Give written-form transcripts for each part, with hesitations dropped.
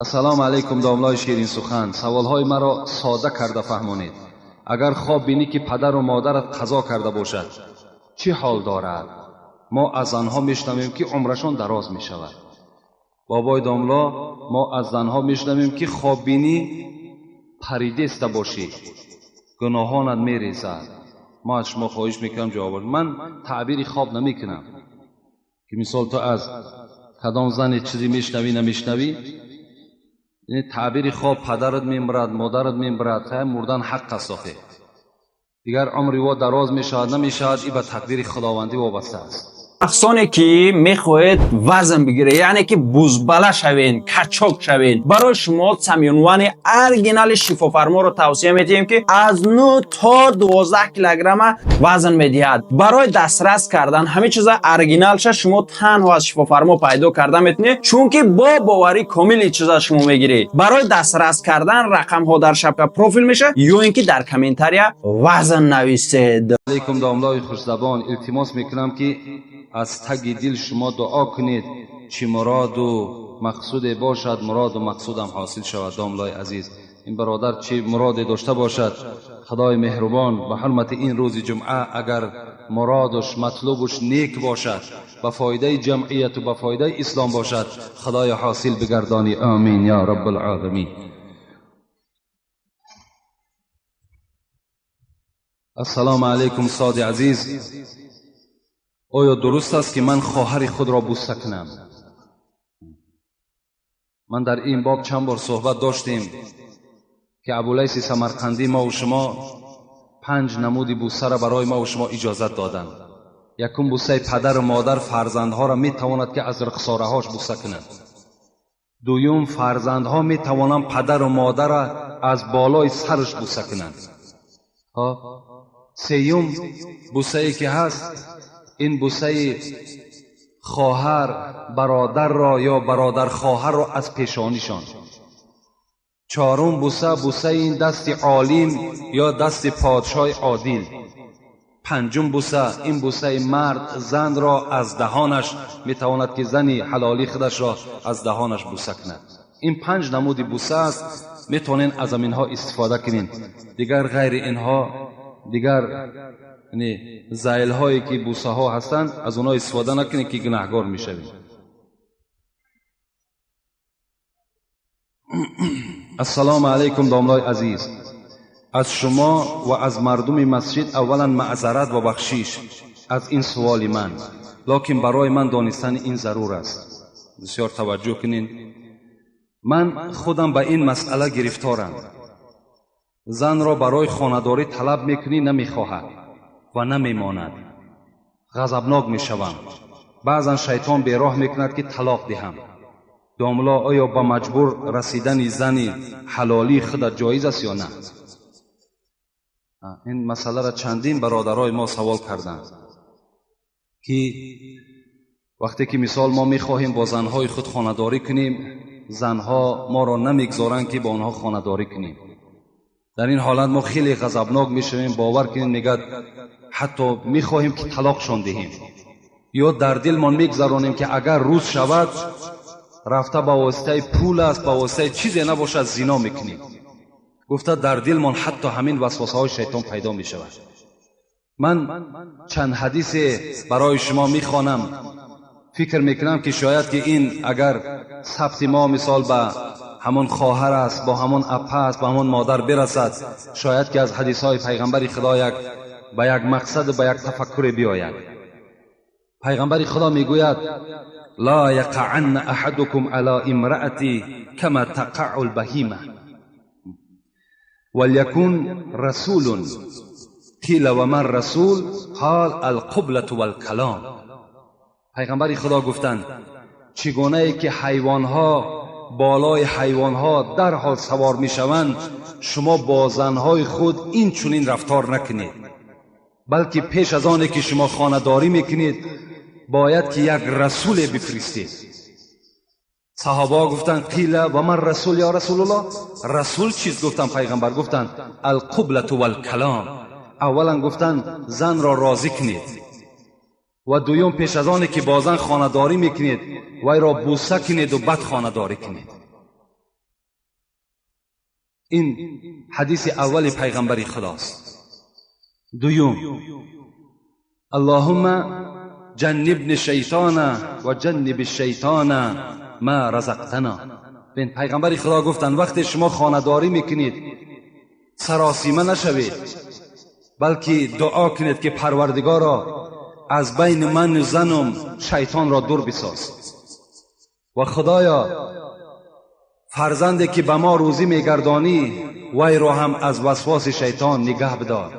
Ассалому алайкум, домлаи ширинсухан. Саволҳои маро сода карда фаҳмонед. Агар хоб бинӣ, ки падару модарат қазо карда бошад, чӣ ҳол дорад? Мо аз занҳо мешунавем, ки умрашон дароз мешавад. Бобои домло, мо аз занҳо мешунавем, ки хоб бинӣ паридеста бошӣ, гуноҳонат мерезад. Мо аз шумо хоҳиш мекунам ҷавоб. Ман таъбири хоб намекунам, ки мисол ту аз кадом зане чизе мешунавӣ, намешунавӣ. Таъбири хоб падарат мемирад, модарат мемирад, мурдан ҳақ аст охе. Дигар умри во дароз мешавад, намешавад, и ба тақдири худовандӣ вобаста аст. Шахсоне ки мехоҳед вазн бигиред, яъне ки бузбала шавен, качок шавен, барои шумо самюнвани оригинали шифофарморо тавсия медиҳем, ки аз 9 то 12 килограмма вазн медиҳад. Барои дастрас кардан ҳамин чиза оригиналша шумо танҳо аз шифофармо пайдо карда метавонед, чунки бо боварӣ комили чиза шумо мегиред. Барои дастрас кардан рақамҳо дар шапка профил мешавад ё ин ки дар комментария вазн нависед. Алайкум, домлои хушзабон. Илтимос мекунам, ки аз таги дил шумо дуо кунед, чӣ муроду мақсуде бошад, муроду мақсудам ҳосил шавад. Домлои азиз, ин бародар чӣ муроде дошта бошад, худои меҳрубон ба ҳурмати ин рӯзи ҷумъа, агар муродуш матлубуш нек бошад, ба фоидаи ҷамъияту ба фоидаи ислом бошад, худоё ҳосил бигардонӣ. Омин ё раббулоламин. Ассалому алайкум, соди азиз. Оё дуруст аст, ки ман хоҳари худро бӯса кунам? Ман дар ин боб чанд бор суҳбат доштем, ки Абулайси Самарқандӣ мову шумо панҷ намуди бӯсаро барои мову шумо иҷозат доданд. Якум, бӯсаи падару модар фарзандҳоро метавонад, ки аз рухсораҳош бӯса кунад. Дуюм, фарзандҳо метавонанд падару модарро аз болои сараш бӯса кунанд. Сеюм, бӯсае ки ҳаст, ин бӯсаи хоҳар бародарро ё бародархоҳарро аз пешонишон. Чорум бӯса, бӯсаи ин дасти олим ё дасти подшоҳи одил. Панҷум бӯса, ин бӯсаи мард занро аз даҳонаш метавонад, ки зани ҳалолии худашро аз даҳонаш бӯса кунад. Ин панҷ намуди бӯса аст, метавонед аз аминҳо истифода кунед. Дигар ғайри инҳо, дигар зайлҳое ки бӯсаҳо ҳастанд, аз онҳо истифода накунед, ки гунаҳгор мешавед. Ассалому алайкум, домлои азиз. Аз шумо ва аз мардуми масҷид аввалан маъзарат ва бахшиш аз ин суоли ман, локин барои ман донистани ин зарур аст. Бисёр таваҷҷӯҳ кунед. Ман худам ба ин масъала гирифторам. Занро барои хонадорӣ талаб мекунӣ, намехоҳад ва намемонад. Ғазабнок мешавам. Баъзан шайтон бероҳ мекунад, ки талоқ диҳам. Домло, оё ба маҷбур расидани зани ҳалолии худат ҷоиз аст ё на? Ин масъаларо чандин бародарои мо савол карданд, ки вақте ки мисол мо мехоҳем бо занҳои худ хонадорӣ кунем, занҳо моро намегзоранд, ки бо онҳо хонадорӣ кунем. Дар ин ҳолат мо хеле ғазабнок мешавем, бовар кунед, мегӯяд, ҳатто мехоҳем, ки талоқшон диҳем, ё дар дилмон мегзаронем, ки агар рӯз шавад, рафта ба воситаи пул аст, ба воситаи чизе набошад, зино мекунем. Гуфта дар дилмон ҳатто ҳамин васвасаҳои шайтон пайдо мешавад. Ман чанд ҳадисе барои шумо мехонам. Фикр мекунам, ки шояд ки ин агар сабти мо мисол ба ҳамон хоҳар аст, бо ҳамон апа аст, ба ҳамон модар бирасад, шояд ки аз ҳадисҳои пайғамбари худо як ба як мақсаду ба як тафаккуре биёяд. Пайғамбари худо мегӯяд: ла яқаанна аҳадукум ала имраати кама тақау лбаҳима валякун расулун. Қила ва ман расул? Қол алқублату валкалом. Пайғамбари худо гуфтанд: чӣ гунае ки ҳайвонҳо болои ҳайвонҳо дарҳол савор мешаванд, шумо бо занҳои худ ин чунин рафтор накунед, балки пеш аз оне ки шумо хонадорӣ мекунед, бояд ки як расуле бифиристед. Саҳобаҳо гуфтанд: қила ва ман расул ё расулуллоҳ? Расул чиз? Гуфтанд пайғамбар, гуфтанд: алқублату валкалом. Аввалан гуфтанд, занро розӣ кунед, ва дуюм, пеш аз оне ки бо зан хонадорӣ мекунед, вайро бӯса кунеду баъд хонадорӣ кунед. Ин ҳадиси аввали пайғамбари Худост. Дуюм: Аллоҳумма ҷаннибни шайтона ва ҷанниби шайтона ма разақтана. Бин, пайғамбари Худо гуфтанд, вақте шумо хонадорӣ мекунед, саросима нашавед, балки дуо кунед, ки Парвардигоро, аз байни ману занам шайтонро дур бисоз ва Худоё, фарзанде ки ба мо рӯзӣ мегардонӣ, вайро ҳам аз васвоси шайтон нигаҳ бидор.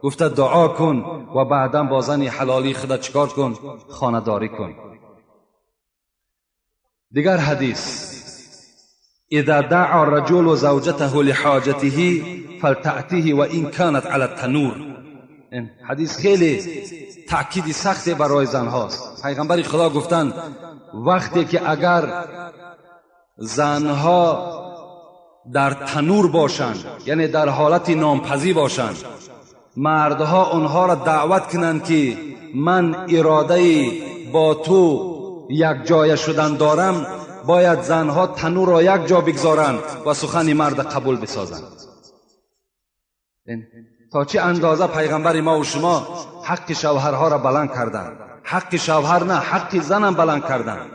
Гуфта дуо кун ва баъдан бо зани ҳалолии худа чикор кун? Хонадорӣ кун. Дигар ҳадис: إذا دعا الرجل زوجته لحاجته فلتأته وإن كانت على التنور. این حدیث خیلی تأکید سختی برای زنهاست. پیغمبر خدا گفتند وقتی که اگر زنها در تنور باشند، یعنی در حالت نانپزی باشند، مردها آنها را دعوت کنند که من اراده با تو یک جای شدن دارم، باید زنها تنور را یک جا بگذارند و سخن مرد قبول بسازند. تا چه اندازه پیغمبر ما و شما حق شوهرها را بلند کردند. حق شوهر نه، حق زنم بلند کردند.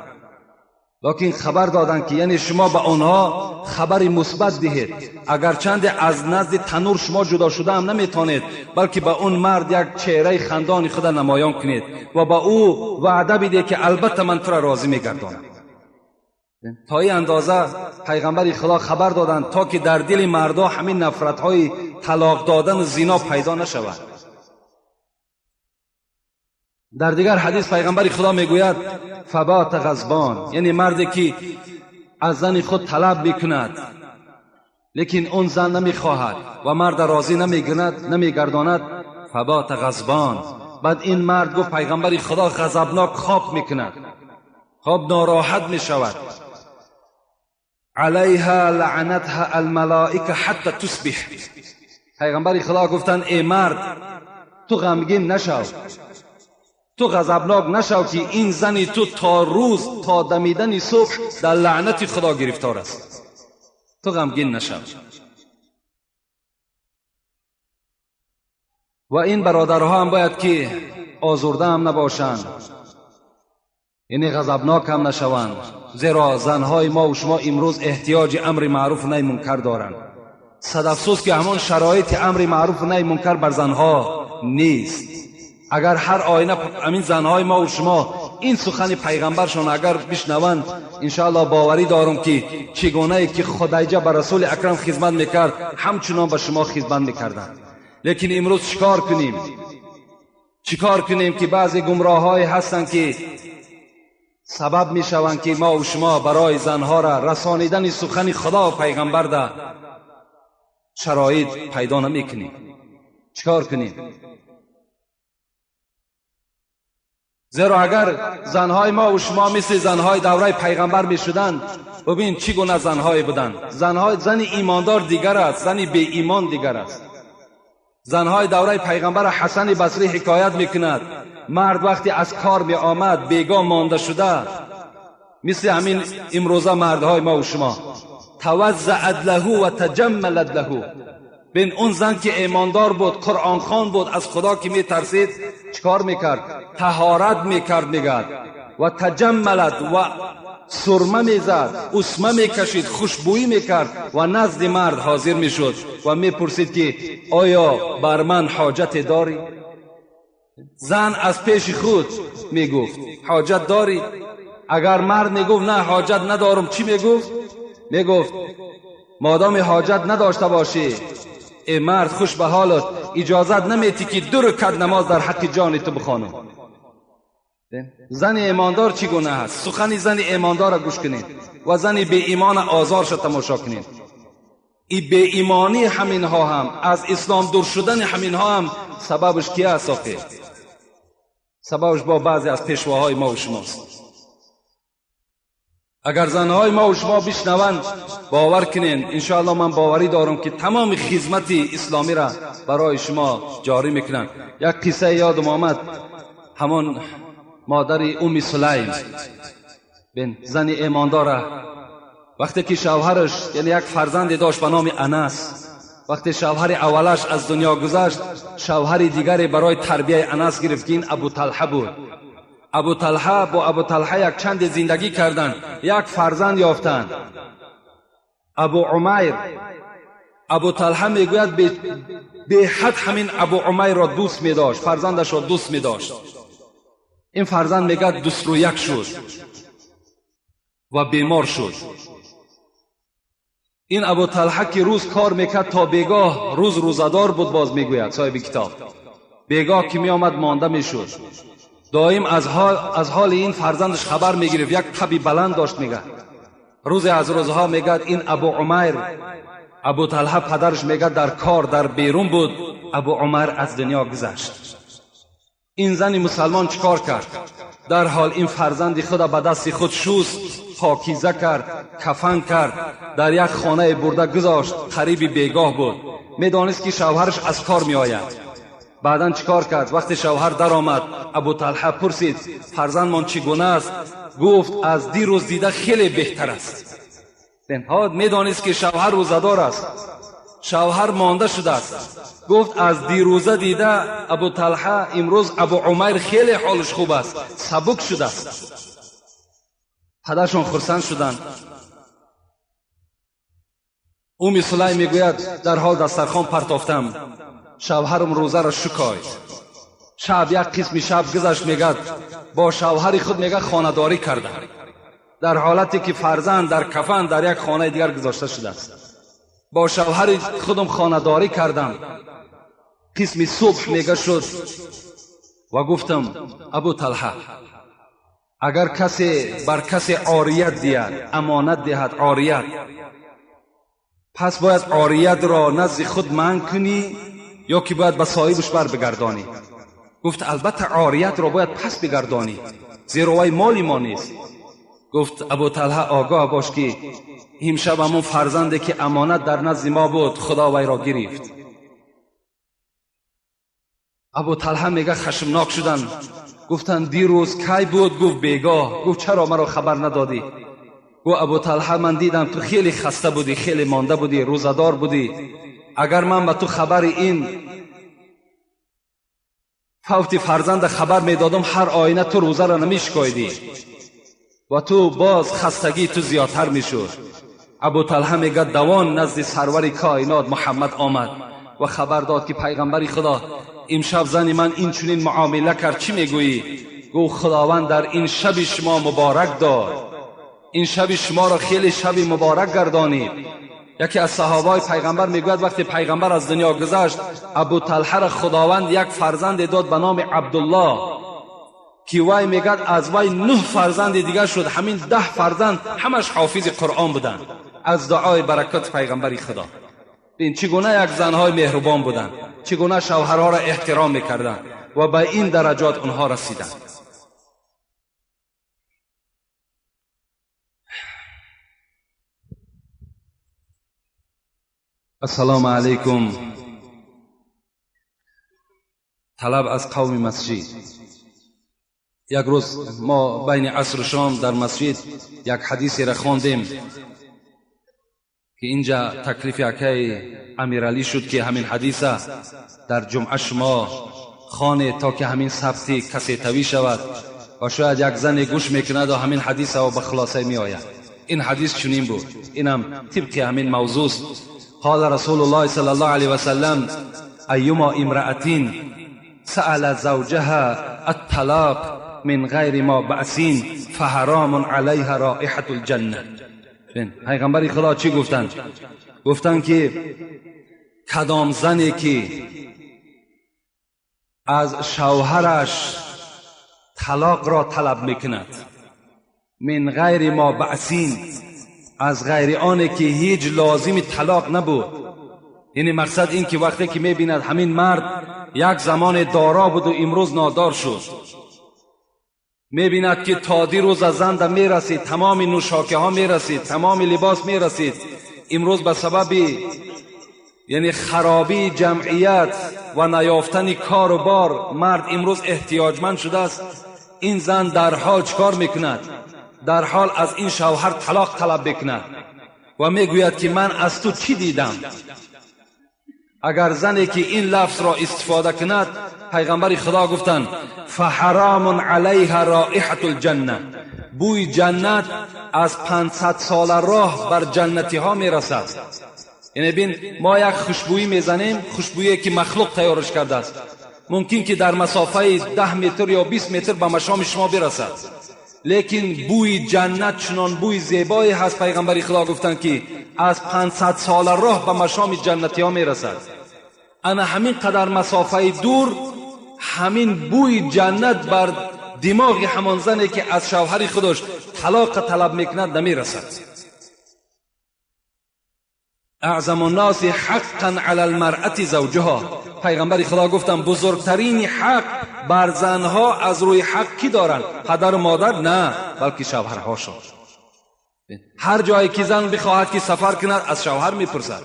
لکن خبر دادند که یعنی شما به آنها خبر مثبت دهید، اگرچند از نزد تنور شما جدا شده هم نمیتونید، بلکه به اون مرد یک چهره خندان خود نمایان کنید و به او وعده بدید که البته من تو را راضی میگردانم. تا این اندازه پیغمبر خدا خبر دادند تا که در دل مردا همین نفرت های طلاق دادن و زنا پیدا نشود. در دیگر حدیث پیغمبر خدا میگوید فبات غضبان، یعنی مردی که از زن خود طلب میکند لیکن اون زن نمیخواهد و مرد راضی نمیگرداند، فبات غضبان. بعد این مرد گفت پیغمبر خدا غضبناک خواب میکند، خواب ناراحت میشود. علیها لعنتها الملائکه حتی تصبح. پیغمبر خدا گفتند ای مرد، تو غمگین نشو، تو غضبناک نشو که این زنی تو تا روز، تا دمیدن صبح در لعنت خدا گرفتار است. تو غمگین نشو. و این برادرها هم باید که آزرده هم نباشند، یعنی غضبناک هم نشوند، زیرا زنهای ما و شما امروز احتیاج امر معروف و نهی منکر دارند. صد افسوس که همان شرایط امر معروف و نهی منکر بر زنها نیست. اگر هر آینه همین زنهای ما و شما این سخن پیغمبرشان اگر بشنوند، انشاءالله باوری دارم که چگونه که خدیجه بر رسول اکرم خدمت میکرد، همچنان به شما خدمت میکردند. لیکن امروز چیکار کنیم؟ چیکار کنیم که بعضی گمراه‌های هستند که سبب میشوند که ما و شما برای زنها را رسانیدن سخن خدا و پیغمبر ده شرایط پیدا نمیکنیم. چیکار کنیم؟ زیرا اگر زنهای ما و شما مثل زنهای دوره پیغمبر میشدند، ببین چگونه زنهای بودند. زن ایماندار دیگر است، زن بی ایمان دیگر است. زنهای دوره پیغمبر حسن بصری حکایت میکند، مرد وقتی از کار می آمد بیگاه مانده شده، مثل همین امروزه مردهای ما و شما، توزعت له و تجملت له. بین اون زن که ایماندار بود، قرآن خوان بود، از خدا که میترسید، چیکار میکرد؟ طهارت میکرد، میگرد و تجملت و سرمه میزد، اسمه میکشید، خوشبویی میکرد و نزد مرد حاضر میشد و میپرسید که آیا بر من حاجت داری؟ زن از پیش خود میگفت حاجت داری؟ اگر مرد میگفت نه حاجت ندارم، چی میگفت؟ میگفت مادام حاجت نداشته باشی ای مرد، خوش به حالت، اجازت نمیتی که 2 رکعت نماز در حق جان تو بخوانم. زن ایماندار چگونه است؟ سخن زن ایماندار را گوش کنید و زن بی ایمان آزارش تماشا کنید. ای بی ایمانی همینها هم، از اسلام دور شدن همینها هم سببش کی است؟ آخه سببش با بعضی از پیشواهای ما و شماست. اگر زنهای ما و شما بشنوند، باور کنین انشاءالله من باوری دارم که تمام خدمت اسلامی را برای شما جاری میکنن. یک قصه یادم آمد، همون مادر ام سلیم، بین زن ایماندار Вақте ки шавҳараш, яъне як фарзанде дошт ба номи Анас, вақте шавҳари аввалаш аз дунё гузашт, шавҳари дигаре барои тарбияи Анас гирифт, ки ин Абу Талҳа буд. Абу Талҳа бо Абу Талҳа як чанде зиндагӣ карданд, як фарзанд ёфтанд, Абу Умайр. Абу Талҳа мегӯяд, беҳад ҳамин Абу Умайрро дӯст медошт, фарзандашро дӯст медошт. Ин фарзанд, мегӯяд, дусрӯяк шуд ва бемор шуд. Ин Абу Талҳа ки рӯз кор мекард то бегоҳ, рӯз рӯзадор буд, боз мегӯяд соҳиби китоб, бегоҳ ки меомад, монда мешуд. Доим аз ҳоли ин фарзандаш хабар мегирифт, як таби баланд дошт. Мегӯяд, рӯзе аз рӯзҳо, мегӯяд, ин Абу Умайр, Абу Талҳа падараш, мегӯяд, дар кор дар берун буд, Абу Умайр аз дунё гузашт. Ин зани мусалмон чӣ кор кард? Дарҳол ин фарзанди худа ба дасти худ шуст, покиза кард, кафан кард, дар як хонае бурда гузошт. Қариби бегоҳ буд, медонист, ки шавҳараш аз кор меояд. Баъдан чӣ кор кард? Вақте шавҳар даромад, Абу Талҳа пурсид: «Фарзандмон чӣ гуна аст?» Гуфт: «Аз дирӯз дида хеле беҳтар аст». Медонист, ки шавҳар рӯзадор аст, шавҳар монда шудааст. Гуфт: «Аз дирӯза дида, Абу Талҳа, имрӯз Абу Умайр хеле ҳолаш хуб аст, сабук шудааст». Падаршон хурсанд шуданд. Уми Сулайм мегӯяд, дарҳол дастархон партофтам, шавҳарам рӯзаро шукоид. Шаб, як қисми шаб гузашт, мегӯяд, бо шавҳари худ, мегӯяд, хонадорӣ кардам, дар ҳолате ки фарзанд дар кафан дар як хонаи дигар гузошта шудааст. Бо шавҳари худам хонадорӣ кардам. Қисми субҳ, мега, шуд ва гуфтам: «Абу Талҳа, агар касе бар касе орият диҳад, амонат диҳад, орият, пас бояд ориятро назди худ манъ кунӣ ё ки бояд ба соҳибаш бар бигардонӣ?» Гуфт: «Албатта, ориятро бояд пас бигардонӣ, зеро вай моли мо нест». Гуфт Абу Талҳа: «Огоҳ бош, ки имшаб ҳамон фарзанде, ки амонат дар назди мо буд, Худо вайро гирифт». Абу Талҳа, мега, хашмнок шуданд. Гуфтанд: «Дирӯз кай буд?» Гуфт: «Бегоҳ». Гуфт: «Чаро маро хабар надодӣ?» Гуфт Абу Талҳа: «Ман дидам, ту хеле хаста будӣ, хеле монда будӣ, рӯзадор будӣ. Агар ман ба ту хабари ин фавти фарзанда хабар медодам, ҳар оина ту рӯзаро намешикоидӣ ва ту боз хастагии ту зиёдтар мешуд». Абу Талҳа, мегӯяд, давон назди сарвари коинот Муҳаммад омад ва хабар дод, ки пайғамбари Худо, имшаб зани ман ин чунин муомила кард, чӣ мегӯӣ? Гуфт: «Худованд дар ин шаби шумо муборак дод, ин шаби шуморо хеле шаби муборак гардонид». Яке аз саҳобаҳои пайғамбар мегӯяд, вақте пайғамбар аз дунё гузашт, Абу Талҳаро Худованд як фарзанде дод ба номи Абдуллоҳ, ки вай, мегӯяд, аз вай нӯҳ фарзанди дигар шуд. Ҳамин 10 фарзанд ҳамаш ҳофизи Қуръон буданд, аз дуои баракоти пайғамбари Худо. Бин, чӣ гуна як занҳои меҳрубон буданд, чӣ гуна шавҳарҳоро эҳтиром мекарданд ва ба ин дараҷот онҳо расиданд. Ассалому алайкум. Талаб аз қавми масҷид. Як рӯз мо байни асру шом дар масҷид як ҳадисеро хондем, ки инҷа таклифи акаи Амиралӣ шуд, ки ҳамин ҳадиса дар ҷумъа шумо хонед, то ки ҳамин сабти касетавӣ шавад ва шояд як зане гӯш мекунаду ҳамин ҳадиса ба хулосае меояд. Ин ҳадис чунин буд, инам тибқи ҳамин мавзӯст. قال رسول الله صلى الله عليه وسلم: أيما امرأة سأل زوجها الطلاق من غير ما بأس فحرام عليها رائحة الجنة. پیغمبر خدا چی گفتند؟ گفتند که کدام زنی که از شوهرش طلاق را طلب میکند، من غیر ما بأس، از غیر آنه که هیچ لازم طلاق نبود. یعنی مقصد این که وقتی که میبیند همین مرد یک زمان دارا بود و امروز نادار شد، میبیند که تا دیروز از زن میرسید، تمام نوشاکه ها میرسید، تمام لباس میرسید، امروز به سبب یعنی خرابی جمعیت و نیافتن کار و بار مرد امروز احتیاجمند شده است. این زن در حال چکار میکند؟ Дар ҳол аз ин шавҳар талоқ талаб мекунад ва мегӯяд, ки ман аз ту чӣ дидам? Агар зане ки ин лафзро истифода кунад, пайғамбари Худо гуфтанд: فحرام علیها رائحة الجنة. Бӯи ҷаннат аз 500 сола роҳ бар ҷаннатиҳо мерасад. Яъне бин, мо як хушбӯӣ мезанем, хушбӯие ки махлуқ тайёраш кардааст, мумкин ки дар масофаи 10 метр ё 20 метр ба машоми шумо бирасад, лекин бӯи ҷаннат чунон бӯи зебое ҳаст, пайғамбари Худо гуфтанд, ки аз 500 сола роҳ ба машоми ҷаннатиҳо мерасад. Ана ҳамин қадар масофаи дур ҳамин бӯи ҷаннат бар димоғи ҳамон зане, ки аз шавҳари худаш талоқа талаб мекунад, намерасад. أعظم الناس حقا على المرأة زوجها. Пайғамбари Худо гуфтанд: бузургтарини ҳақ бар занҳо аз рӯи ҳақ кӣ доранд? Падару модар на, балки шавҳарҳошон. Ҳар ҷое ки зан бихоҳад ки сафар кунад, аз шавҳар мепурсад.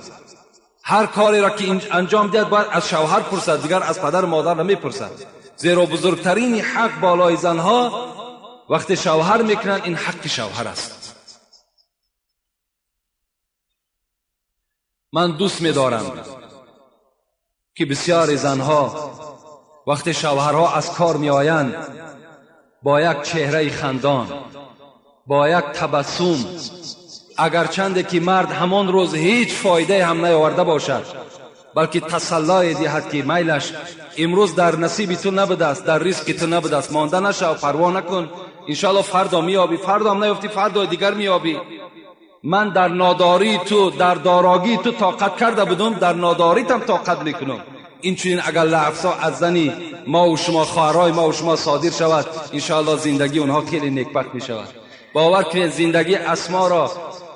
Ҳар кореро ки анҷом диҳад, бояд аз шавҳар пурсад, дигар аз падару модар намепурсад, зеро бузургтарини ҳақ болои занҳо вақте шавҳар мекунанд, ин ҳаққи шавҳар аст. Ман дӯст медорам, ки бисёри занҳо вақте шавҳарҳо аз кор меоянд, бо як чеҳраи хандон, бо як табассум, агарчанде ки мард ҳамон рӯз ҳеҷ фоидае ҳам наёварда бошад, балки тасаллое диҳад, ки майлаш, имрӯз дар насиби ту набудааст, дар ризқи ту набудааст, монда нашав, парво накун, иншоалло фардо меёбӣ, фардо ҳам наёфтӣ, фардои дигар меёбӣ. Ман дар нодории ту, дар дорогии ту тоқат карда будум, дар нодоритам тоқат мекунам. Инчунин агар лафзҳо аз зани мову шумо, хоҳарҳои мову шумо содир шавад, иншоалло зиндагии онҳо хеле некбахт мешавад. Бовар кунед, зиндагии Асморо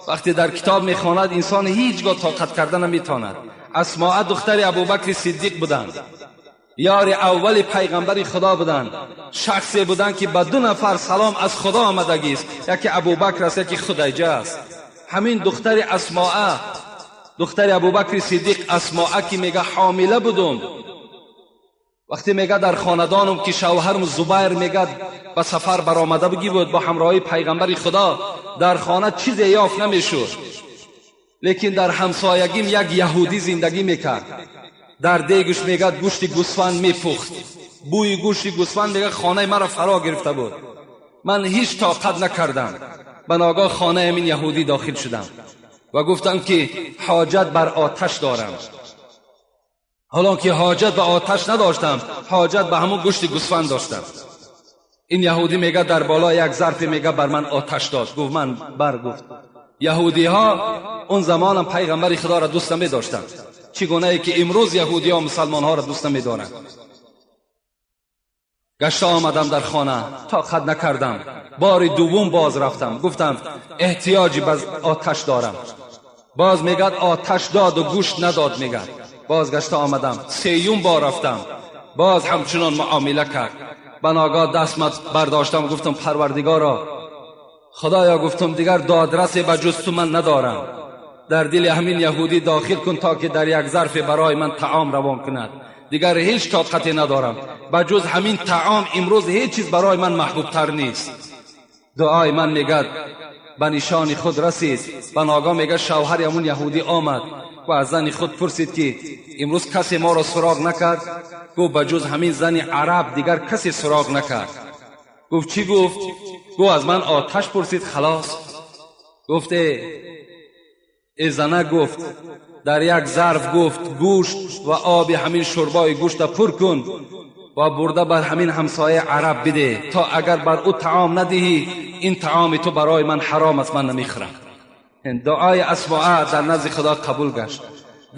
вақте дар китоб мехонад, инсон ҳеҷ гоҳ тоқат карда наметавонад. Асмоа духтари Абубакри Сиддиқ буданд, ёри аввали пайғамбари Худо буданд, шахсе буданд, ки ба ду нафар салом аз Худо омадагист: яке Абубакр аст, яке Худайҷа аст. Ҳамин духтари Асмоа, духтари Абубакри Сиддиқ Асмоа, ки мега ҳомила будум, вақте мега дар хонадонум ки шавҳарм Зубайр мега ба сафар баромада буги буд бо ҳамроҳии пайғамбари Худо, дар хона чизе ёфт намешуд, лекин дар ҳамсоягим як яҳудӣ зиндагӣ мекард. Дар дегаш мега гӯшти гӯсфанд мепухт. Бӯи гӯшти гӯсфанд мега хонаи маро фаро гирифта буд. Ман ҳеҷ тоқат накардам, ба ногоҳ хонаи ҳамин яҳудӣ дохил шудам ва гуфтам, ки ҳоҷат бар оташ дорам. Ҳолон ки ҳоҷат ба оташ надоштам, ҳоҷат ба ҳамон гӯшти гӯсфанд доштам. Ин яҳудӣ мега дар боло як зарфе мега бар ман оташ дод. Гуфт ман бар гуфт. Яҳудиҳо он замонам пайғамбари Худоро дӯст намедоштанд, чӣ гунае ки имрӯз яҳудиҳо мусалмонҳоро дӯст намедоранд. Гашта омадам дар хона, тоқат накардам, бори дуввум боз рафтам, гуфтам эҳтиёҷи ба оташ дорам. Боз мегӯяд оташ доду гӯшт надод. Мегӯяд боз гашта омадам, сеюм бор рафтам, боз ҳамчунон муомила кард. Ба ногоҳ даст бардоштам, гуфтам: Парвардигоро, Худоё, гуфтам, дигар додрасе ба ҷуз ту ман надорам, дар дили ҳамин яҳудӣ дохил кун, то ки дар як зарфе барои ман таом равон кунад. Дигар ҳеҷ тоқате надорам, ба ҷуз ҳамин таом имрӯз ҳеҷ чиз барои ман маҳбубтар нест. Дуои ман мегӯяд ба нишони худ расид. Ба ногоҳ мегӯяд шавҳари ҳамун яҳудӣ омад ва аз зани худ пурсид, ки имрӯз касе моро суроғ накард? Гуфт: ба ҷуз ҳамин зани араб дигар касе суроғ накард. Гуфт: чӣ гуфт? Гуфт: аз ман оташ пурсид, халос. Гуфт: э зана, гуфт, дар як зарф, гуфт, гӯшт ва оби ҳамин шӯрбои гӯшта пур кун ва бурда бар ҳамин ҳамсояи араб биде, то агар бар ӯ таом надиҳӣ, ин таоми ту барои ман ҳаром аст, ман намехӯрам. Дуои Асмоа дар назди Худо қабул гашт.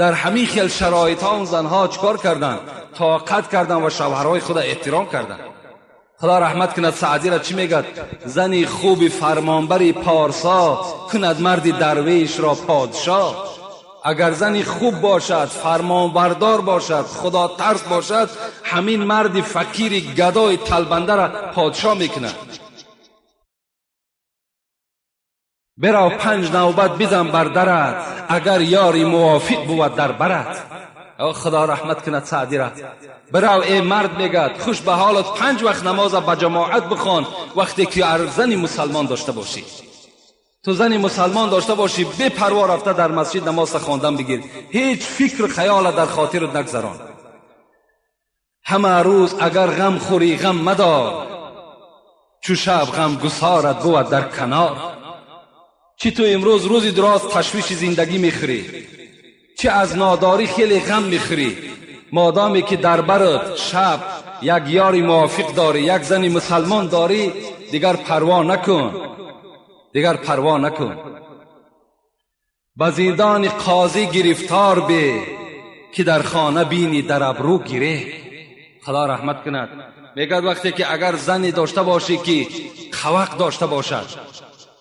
Дар ҳамин хел шароитҳо он занҳо чӣ кор карданд? Тоқат карданд ва шавҳарҳои худа эҳтиром карданд. Худо раҳмат кунад Саъдиро, чӣ мегӯяд? Зани хуби фармонбари порсо кунад марди дарвешро подшоҳ. Агар зани хуб бошад, фармонбардор бошад, худотарс бошад, ҳамин марди фақири гадои талбандара подшоҳ мекунад. Бирав, панҷ навбат бизан бар дарат, агар ёри мувофиқ бувад, дар барат. Худо раҳмат кунад Саъдира. Бирав эй мард, мегӯяд, хуш ба ҳолат, 5 вақт намоза ба ҷамоат бихон, вақте ки зани мусалмон дошта бошӣ. Ту зани мусалмон дошта бошӣ, бепарво рафта дар масҷид намоза хондан бигир, ҳеҷ фикру хаёла дар хотират нагзарон. Ҳама рӯз агар ғам хӯрӣ ғам мадор, чу шаб ғам гусорат бувад дар канор. Чӣ ту имрӯз рӯзи дуроз ташвиши зиндагӣ мехӯрӣ, чӣ аз нодорӣ хеле ғам мехӯрӣ, модоме ки дар барат шаб як ёри мувофиқ дорӣ, як зани мусалмон дорӣ, дигар парво накун, дигар парво накун. Ба зиндони қозӣ гирифтор бе, ки дар хона бинӣ дар абрӯ гире. Худо раҳмат кунад. Мегӯяд вақте ки агар зане дошта бошӣ ки қавақ дошта бошад,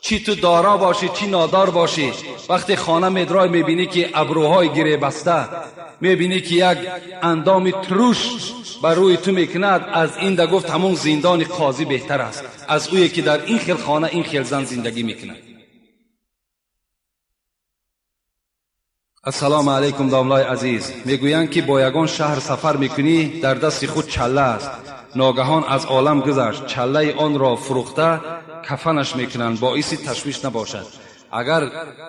чӣ ту дора бошӣ чӣ нодор бошӣ, вақте хона медрой мебинӣ ки абрӯҳои гиребаста, мебинӣ ки як андоми туруш ба рӯи ту мекунад, аз ин да гуфт ҳамон зиндони қозӣ беҳтар аст аз ӯе ки дар ин хел хона ин хел зан зиндагӣ мекунад. Ассалому алайкум домлои азиз. Мегӯянд ки бо ягон шаҳр сафар мекунӣ, дар дасти худ чалла аст, ногаҳон аз олам гузашт, чаллаи онро фурӯхта кафанаш мекунанд, боиси ташвиш набошад. Агар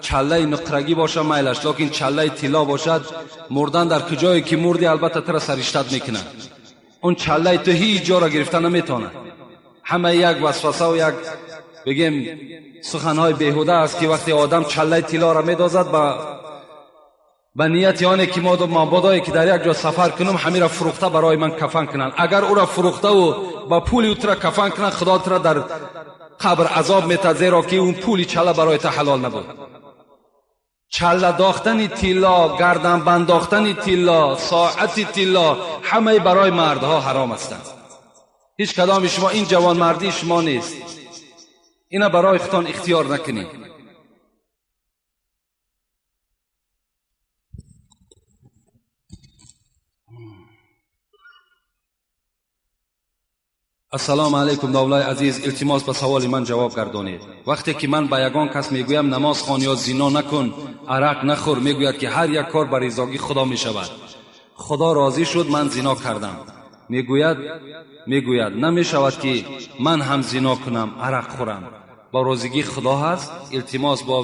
чаллаи нуқрагӣ бошад майлаш, лекин чаллаи тилло бошад, мурдан дар куҷое ки мурдӣ албатта тура сариштат мекунанд. Он чаллаи ту ҳеҷ ҷоро гирифта наметавонад. Ҳама як васвасаву як бигем суханҳои беҳуда аст ки вақте одам чаллаи тиллоро медозад ба нияти оне ки мабодое ки дар як ҷо сафар кунам, ҳамира фурӯхта барои ман кафан кунанд. Агар ӯра фурӯхтаву ба пули ӯ тура кафан кунанд, худо тура дар қабр азоб метад, зеро ки он пули чалла барои ту ҳалол набуд. Чалла дохтани тилло, гарданбандохтани тилло, соати тилло ҳамаи барои мардҳо ҳаром ҳастанд. Ҳеҷ кадоми шумо ин ҷавонмардии шумо нест. Ина барои худтон ихтиёр накунед. Ассалому алайкум домлои азиз. Илтимос ба саволи ман ҷавоб гардонед. Вақте ки ман ба ягон кас мегӯям намоз хон ё зино накун, арақ нахӯр, мегӯяд ки ҳар як кор ба ризогии Худо мешавад. Худо розӣ шуд, ман зино кардам. Мегӯяд намешавад ки ман ҳам зино кунам, арақ хӯрам. Ба розигии Худо ҳаст? Илтимос бо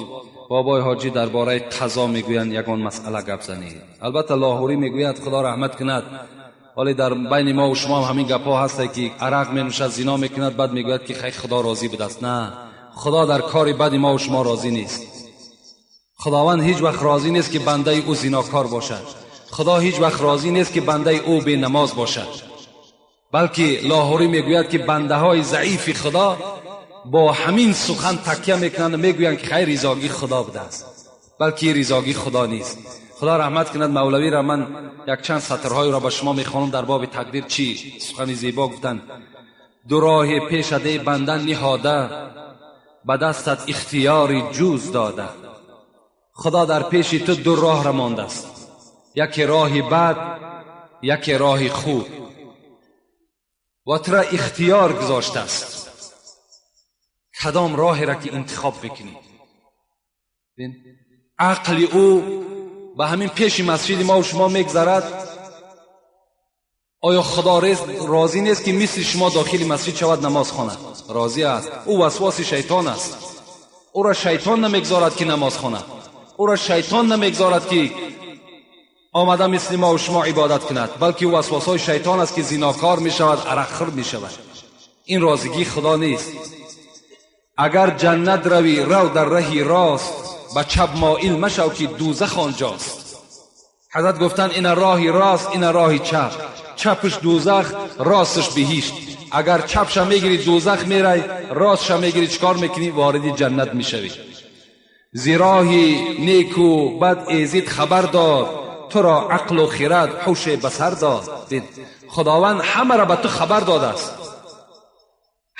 бобои ҳоҷӣ дар бораи қазо мегӯянд ягон масъала гап занед. Албатта Лоҳурӣ мегӯяд, Худо раҳмат кунад, ҳоле дар байни мо ва шумо ҳам ҳамин гапҳо ҳасте ки арақ менӯшад, зино мекунад, баъд мегӯяд ки хай Худо розӣ будааст. На, Худо дар кори бади мо ва шумо розӣ нест. Худованд ҳеҷ вақт розӣ нест ки бандаи ӯ зинокор бошад. Худо ҳеҷ вақт розӣ нест ки бандаи ӯ бенамоз бошад. Балки Лоҳурӣ мегӯяд ки бандаҳои заифи Худо бо ҳамин сухан такя мекунанд ва мегӯянд ки хай ризогии Худо будааст, балки ризогии Худо нест. Худо раҳмат кунад Мавлавиро, ман якчанд сатрҳоеро ба шумо мехонам дар боби тақдир чӣ сухани зебо гуфтанд. Ду роҳи пешадаи банда ниҳода, ба дастат ихтиёри ҷуз дода. Худо дар пеши ту ду роҳ мондааст, яке роҳи бад, яке роҳи хуб, ва тура ихтиёр гузоштааст. Кадом роҳеро ки интихоб мекунӣ. Ақли ӯ ба ҳамин пеши масҷиди мо шумо мегзарад. Оё Худо розӣ нест ки мисли шумо дохили масҷид шавад, намоз хонад? Розӣ аст. Ӯ васвоси шайтон аст. Ӯро шайтон намегзорад ки намоз хонад. Ӯро шайтон намегзорад ки омада мисли мо шумо ибодат кунад, балки ӯ васвосҳои шайтон аст ки зинокор мешавад, арақхӯр мешавад. Ин розигии Худо нест. Агар ҷаннат равӣ, рав дар раҳи рост, ба чап моил машав ки дӯзах онҷост. Ҳазрат гуфтанд ина роҳи рост, ина роҳи чап. Чапш дӯзах, ростш биҳишт. Агар чапша мегирӣ дӯзах мерай, ростша мегирӣ чикор мекунӣ? Вориди ҷаннат мешавӣ. Зи роҳи неку бад эзид хабар дод, туро ақлу хирад ҳуше ба сар дод. Худованд ҳамаро ба ту хабар додааст.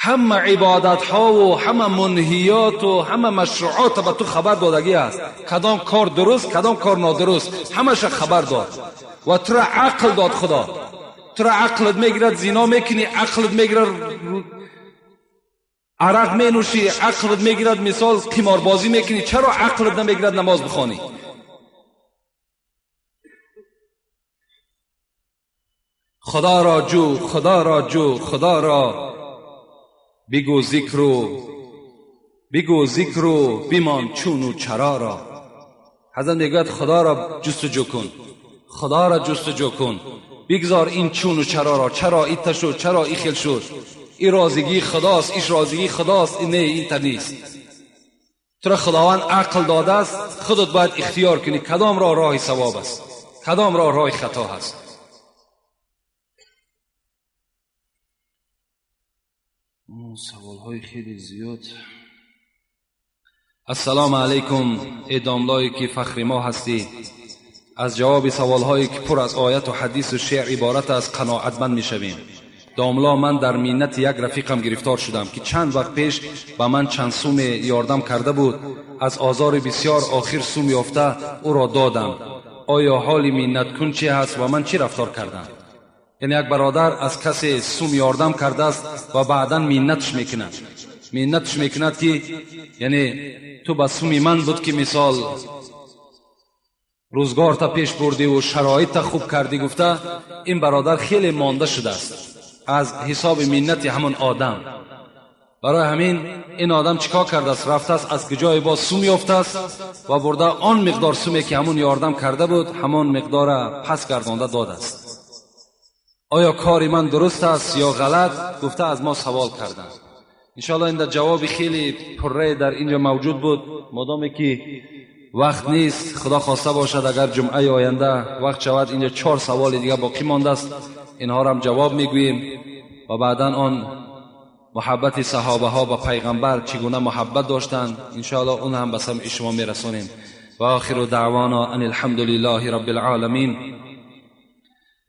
Ҳама ибодатҳову ҳама мунҳиёту ҳама машруъот ба ту хабар додагӣ аст. Кадом кор дуруст, кадом кор нодуруст, ҳамаша хабар дод ва тура ақл дод. Худо тура ақлат мегирад, зино мекунӣ, ақлат мегирад, арақ менӯшӣ, ақлат мегирад, мисол қиморбозӣ мекунӣ. Чаро ақлат намегирад намоз бихонӣ? خدا را جو، خدا را جو، خدا را بگو ذکر و بگو ذکر و بمان چون و چرا را. حضرت میگوید خدا را جستجو کن، خدا را جستجو کن، بگذار این چون و چرا را، چرا ایتا شد، چرا ای خیل شد، این رازگی خداست، ایش رازگی خداست، این نه این تا نیست. تو را خداوند عقل داده است، خودت باید اختیار کنی کدام را راه ثواب است، کدام را راه خطا هست. سوال های خیلی زیاد. السلام علیکم ای داملایی که فخر ما هستی، از جواب سوال هایی که پر از آیت و حدیث و شعر عبارت از قناعتمند میشویم. داملا من در مینت یک رفیقم گرفتار شدم که چند وقت پیش به من چند سوم یاردم کرده بود، از آزار بسیار آخر سوم یافته او را دادم. آیا حال مینت کن چه هست و من چی رفتار کردم؟ یعنی یک برادر از کسی سوم یاردم کرده است و بعدا مینتش میکند، مینتش میکند که یعنی تو به سومی من بود که مثال روزگار تا پیش بردی و شرایط تا خوب کردی گفته. این برادر خیلی مانده شده است از حساب مینت همون آدم. برای همین این آدم چیکار کرده است؟ رفته است از جای باز سوم یافته است و برده آن مقدار سومی که همون یاردم کرده بود همان مقدار پس گردانده داده است. آیا کار من درست است یا غلط؟ گفته از ما سوال کردن. انشاءالله این در جواب خیلی پره در اینجا موجود بود. مادامی که وقت نیست، خدا خواسته باشد اگر جمعه آینده وقت شود اینجا 4 سوال دیگه باقی مانده است، اینها را هم جواب میگوییم و بعدا آن محبت صحابه ها با پیغمبر چگونه محبت داشتند انشاءالله اون هم به سمع شما میرسانیم. و آخر دعوانا ان الحمد لله رب العالمین.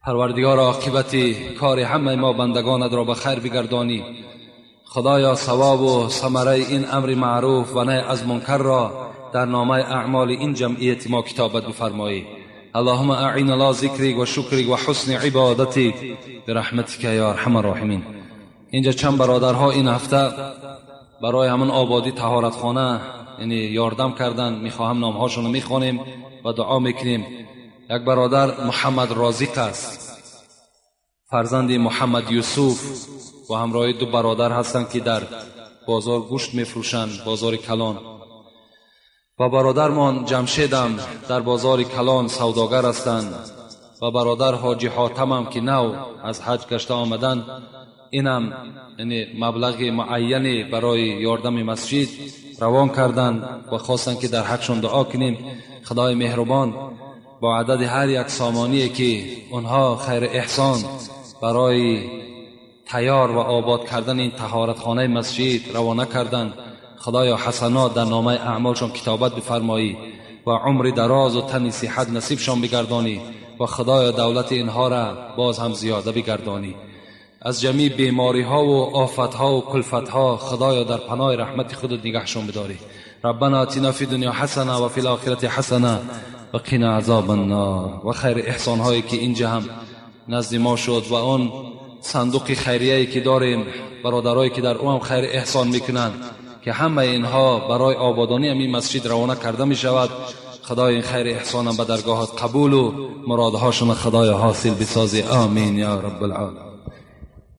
پروردگار عاقبت کار همه ما بندگانت را به خیر بگردانی. خدایا ثواب و ثمره این امر معروف و نهی از منکر را در نامه اعمال این جمعیت ما کتابت بفرمایی. اللهم اعین علی ذکرک و شکرک و حسن عبادتک برحمتک یا ارحم الراحمین. اینجا چند برادرها این هفته برای همون آبادی طهارتخانه یعنی یاردم کردن، میخواهم نامهاشون رو میخوانیم و دعا میکنیم. یک برادر محمد رازق است، فرزند محمد یوسف، و همراه 2 برادر هستند که در بازار گوشت میفروشند، بازار کلان. و برادرمان جمشیدم در بازار کلان سوداگر هستند و برادر حاجی حاتم هم که نو از حج گشته آمدن، اینم یعنی مبلغ معینی برای یاردم مسجد روان کردند و خواستند که در حقشون دعا کنیم. خدای مهربان با عدد هر یک سامانی که آنها خیر احسان برای تیار و آباد کردن این طهارتخانه مسجد روانه کردند، خدایا حسنات در نامه اعمالشان کتابت بفرمایی و عمر دراز و تن صحت نصیبشان بگردانی و خدایا دولت اینها را باز هم زیاده بگردانی. از جمیع بیماری ها و آفت ها و کلفت ها خدایا در پناه رحمت خودت نگهشان بداری. ربنا آتنا فی دنیا حسنه و فی الاخرة حسنه و قنا عذاب النار. و خیر احسان هایی که اینجا هم نزد ما شد و آن صندوق خیریه که داریم، برادرایی که در او هم خیر احسان میکنند که همه اینها برای آبادانی همین مسجد روانه کرده می شود. خدای این خیر احسانم به درگاهت قبول و مرادهاشون خدای حاصل بسازی. آمین یا رب العالمین.